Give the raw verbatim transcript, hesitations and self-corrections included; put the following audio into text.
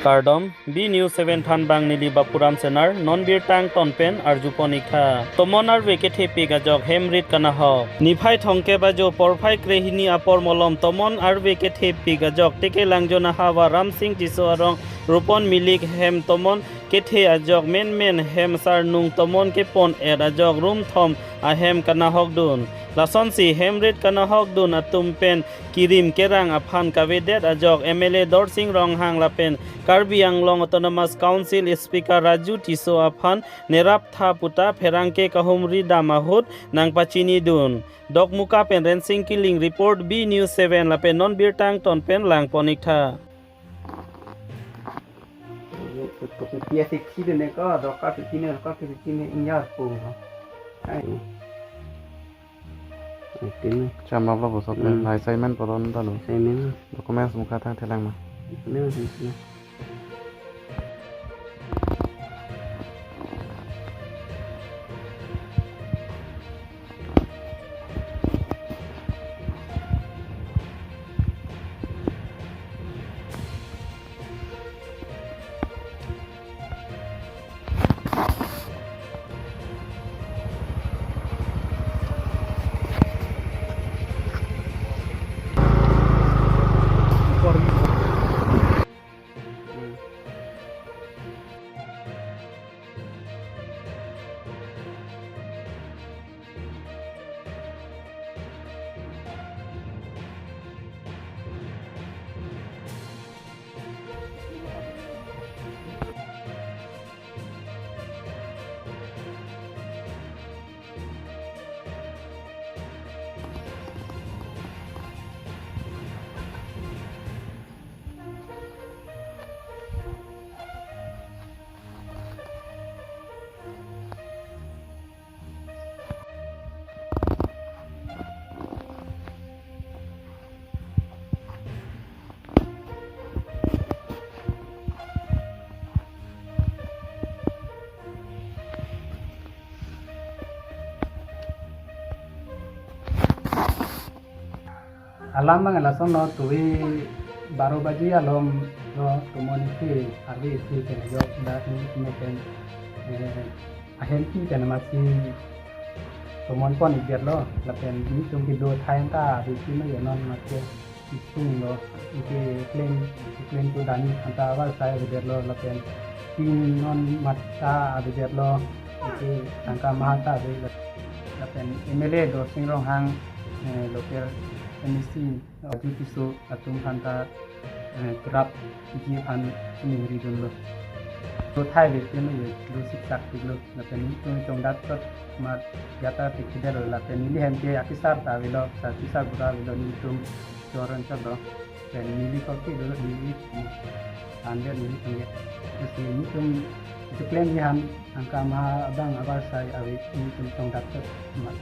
Kardom, B News seven thanbang neli Bapuram Senar, non birta angton pen arjupon iktha. Tomon arve kethepik ajok hem rit kanahok. Niphai thomkep ajo porphai krehini apor malom tomon arve kethepik ajok Tekelang Jonahava Ramsing Tisso arong Rupon Milik hem tomon kethe ajok menmen hem sarnung tomon kepon-et ajok room thom ahem kanahokdun. Lasonsi hem rit kanahokdun atum pen kirim kerang aphan kavedet ajok M L A Dorsing Ronghang lapen Karbi Anglong Autonomous Council Speaker Raju Tisso aphan neraptha puta pherangke kahumri dam ahut nangpachinidun. Dokmoka pen Rensing Killing report, B News seven lapen non birta angton pen langpon iktha. Kopi pi ase khi dene ko, doka pi pi ne, doka pi pi ne, inya pung ho. Ai. Ai, tin ne. Cham lok lok bosok Hmm. Lai assignment photo ta lo. Assignment. Documents mukha thang thelang ma. Ne, ne, ne. Alam abang lason lo, tuwi baro baji alom lo, tomon isi arve isi pen ajok dak ni meken, eh, ahem pi pen amatsi tomon pon ikdet lo, lapen netum kedo thai ta abisi ma yo non mate isung lo, ike claim, claim to dani anta awar sai avedet lo, lapen tin non matta avedet lo, ike tangka maha ta ave, lapen M L A Dorsing Ronghang, eh, local M A C Raju Tisso atum aphan ta, eh, kerap ji aphan ningri dunlo. To thai ave pen yo, lo siksak tik lo, lapen netum chongdat tot mat jata tik kede lo, lapen neli hem ke akesar ta avelo, sa kesar bura avelo, netum choron chot lo. Lapen neli kopi dolo, neli ande neli tungge. Terus netum keklem ji aphan tangka maha abang abar sai ave, netum chongdat tot mat.